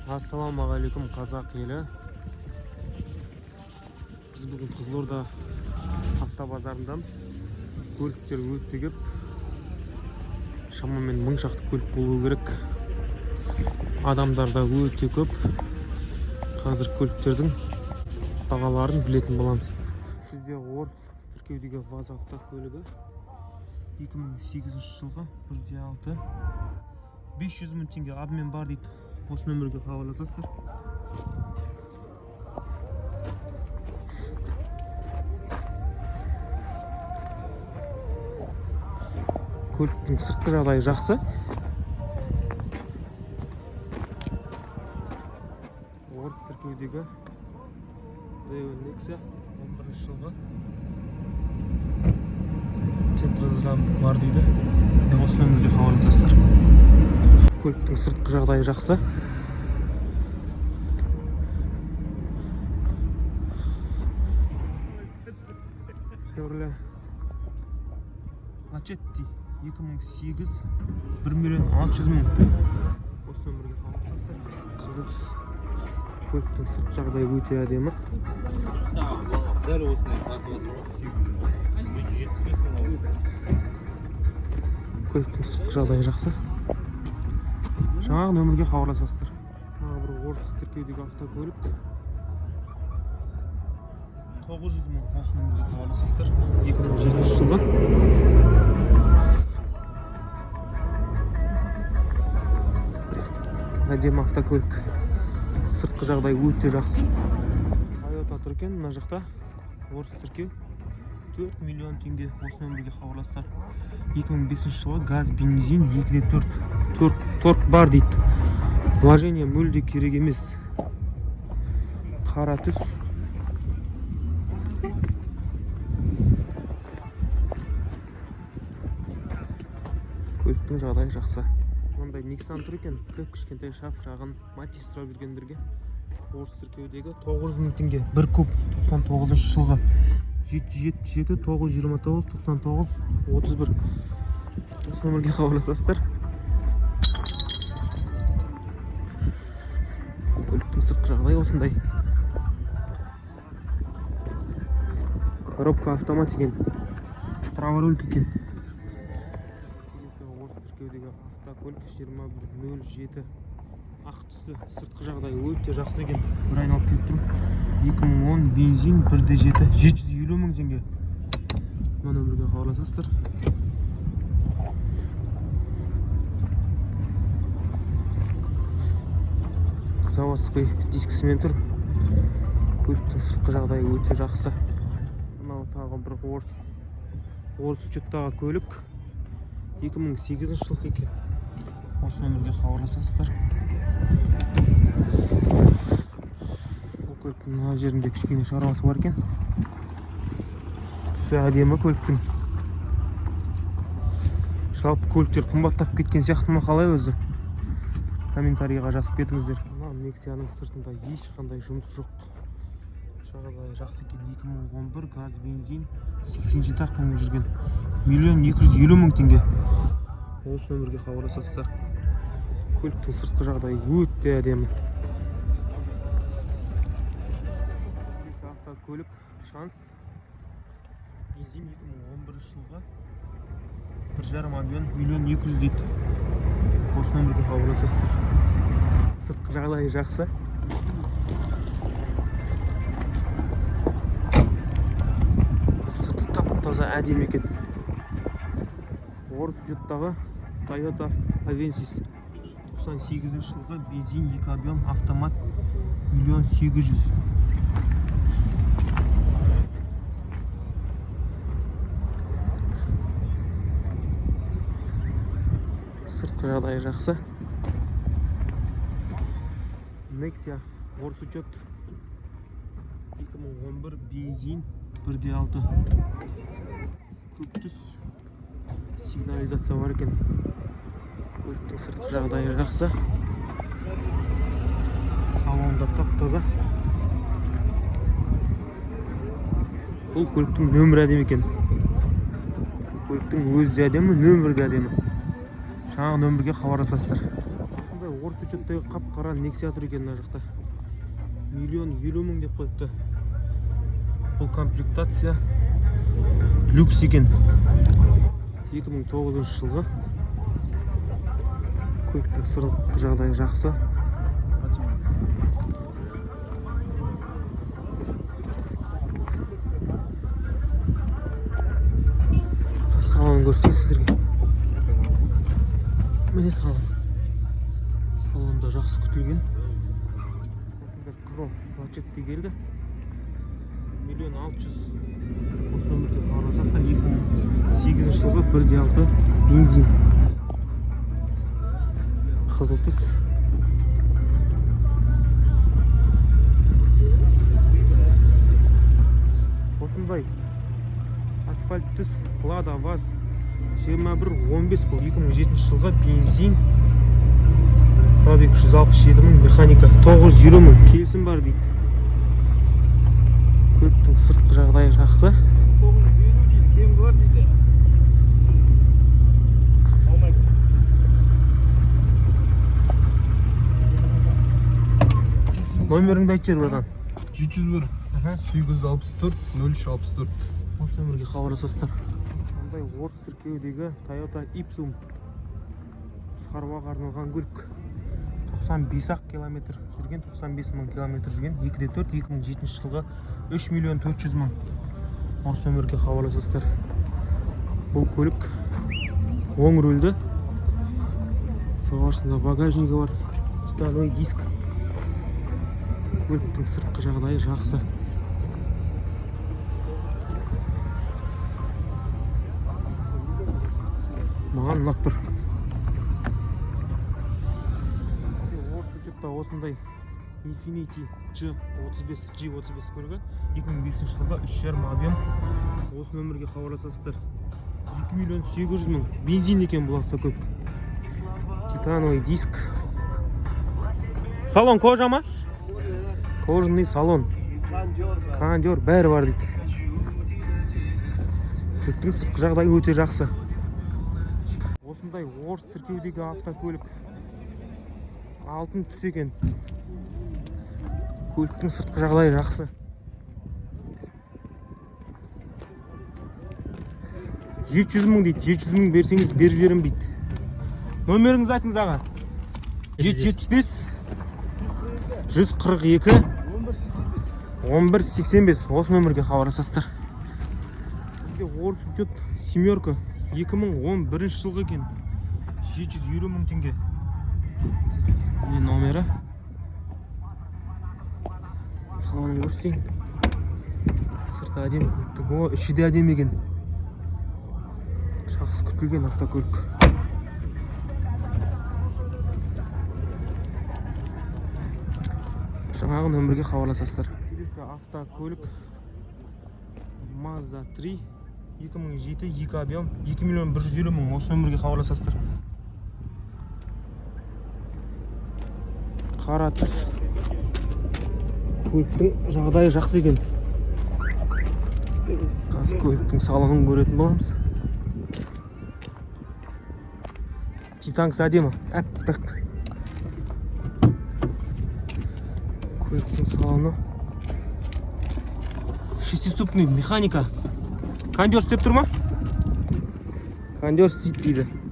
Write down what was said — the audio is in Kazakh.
Ассалаумағалейкум, қазақ елі. Біз бүгін Қызылорда автобазарындамыз. Көліктер өте көп. Шамамен 1000 шақты көлік болу керек. Адамдар да өте көп. Қазір көліктердің бағаларын білетін боламыз. Бізде орыс тіркеудегі ВАЗ автокөлігі 2008 жылғы 1.6, 500 мың теңге обмен бар дейді. Осы нөмірге хабарласасыздар. Көліктің сыртқы жағдайы жақсы. Орыс тіркеудегі Daewoo Nexia 11 жылғы, центрда бар дейді. Осы нөмірге хабарласасыздар. Көліктің сыртқы жағдайы жақсы. Chevrolet Lacetti 2008, 1 миллион 600 мың. Осы нөмірге хабарласасыздар. Қызыл түс. Көліктің сырт жағдайы өте әдемі. Дәл осындай сатып жатыр ғой, 800 мың, 375 мың алып. Көліктің сыртқы жағдайы жақсы. Жаңағы нөмірге хабарласасыздар. Тағы бір орыс тіркеудегі автокөлік 900 мың. Осы нөмірге хабарласасыздар. 2007 жылғы. Әдемі автокөлік, сыртқы жағдайы өте жақсы. Тойота тұр екен мына жақта, орыс тіркеу, 4 миллион теңге. Осы нөмірге хабарласыздар. 2005 жылғы, газ бензин, 2.4, торк бар дейді. Вложение мүлде керек емес. Қара түс. Көліктің жағдайы жақсы. Мынандай Nissan тұр екен, кіп кішкентай шап шағын Матиз сұрап жүргендерге. Орыс тіркеудегі 900 мың теңге, бір куб, 99 жылғы. 777 929 99 31. Осы нөмірге хабарласасыздар. Көліктің сыртқы жағдайы осындай. Коробка автомат екен, праворулька екен. Келесі орыс тіркеудегі автокөлік 2107, ақ түсті, сыртқы жағдайы өте жақсы екен. Бір айналып келіп тұрмын. 2010, бензин, 1.7, 750 мың теңге. Мына нөмірге хабарласасыздар. Заводской дискісімен тұр. Көліктің сыртқы жағдайы өте жақсы. Мынау тағы бір орыс учеттағы көлік, 2008 жылғы екен. Осы нөмірге хабарласасыздар. Бұл көліктің мына жерінде кішкене шаруасы бар екен. Түсі әдемі көліктің. Жалпы көліктер қымбаттап кеткен сияқты ма, қалай өзі? Комментарийға жазып кетіңіздер. Мына Nexia-ның сыртында ешқандай жұмыс жоқ. Жағдайы жақсы екен. 2011, газ бензин, 87 ақ мың жүрген. 1 250 000 теңге. Осы нөмірге хабарласасыздар. Көліктің сыртқы жағдайы өте әдемі. Келесі автокөлік Шанс, бензин, 2011 жылғы, 1,5 объем, 1 200 000 дейді. Осы нөмірге хабарласасыздар. Сыртқы жағдайы жақсы. Сырты тап-таза, әдемі екен. Орыс учеттағы Toyota Avensis 98 жылғы, бензин, 2 объем, автомат, 1 800 000. Сыртқы жағдайы жақсы. Nexia орыс учет 2011, бензин, 1.6, көк түс, сигнализация бар екен. Көліктің сыртқы жағдайы жақсы. Салонда тап-таза. Бұл көліктің нөмірі әдемі екен. Көліктің өзі де әдемі, нөмірі де әдемі. Жаңағы нөмірге хабарласасыздар. Осындай орыс учет Учеттегі қап қара Нексия тұр екен мына жақта. 1 050 000 деп қойыпты. Бұл комплектация люкс екен. 2009 жылғы. Көліктің сыртқы жағдайы жақсы. Салонын көрсетейін сіздерге. Міне, салон. Салон да жақсы күтілген. Осындай қызыл Лачетти келді. 1 600 000. Осы нөмірге хабарласасыздар. 2008 жылғы, 1,6 бензин. Қызыл түс. Осындай асфальт түс Лада ВАЗ 2115, бұл 2007 жылғы, бензин, пробег 167 мың, механика, 950 мың, келісім бар дейді. Көліктің сыртқы жағдайы жақсы. 950 дейді, кемі бар дейді. Алмайды. Номеріңді айтып жібер, братан. 701 864 03 64. Осы нөмірге хабарласасыздар. Мындай орыс тіркеудегі Toyota Ipsum, шаруаға арналған көлік. 95 ақ километр жүрген, 95 мың километр жүрген, 2,4, 2007 жылғы, 3 400 000. Осы нөмірге хабарласасыздар. Бұл көлік оң рульді, жоғарысында багажнигі бар, титановый диск. Көліктің сыртқы жағдайы жақсы. Маған ұнап тұр. Орыс учетта осындай Infiniti G35, G35 көлігі, 2005 жылғы, 3,5 объем. Осы нөмірге хабарласасыздар. 2 800 000, бензин екен бұл автокөлік. Титановый диск. Салон кожа ма? Кожаный салон. Кондер, бәрі бар дейді. Көліктің сыртқы жағдайы өте жақсы. Осындай орыс тіркеудегі автокөлік, алтын түс екен. Көліктің сыртқы жағдайы жақсы. 700 мың дейді, 700 мың берсеңіз, беріп жіберемін дейді. Номеріңізді айтыңыз, аға. 775 142 11 85. Осы нөмірге хабарласасыздар. Бізде орыс учет семерка, 2011 жылғы екен, 750 мың теңге. Міне, номері. Салонын көрсетейін. Сырты әдемі көліктің. О, іші де әдемі екен. Жақсы күтілген автокөлік. Жаңағы нөмірге хабарласасыздар. Келесі автокөлік Mazda 3, 2007, 2 объем, 2 150 000. Осы нөмірге хабарласасыздар. Қара түс. Көліктің жағдайы жақсы екен. Қазір көліктің салонын көретін боламыз. Титанкасы әдемі, аппақ. Көліктің салоны шестиступный, механика. Кондер істеп тұр ма? Кондер істейді дейді.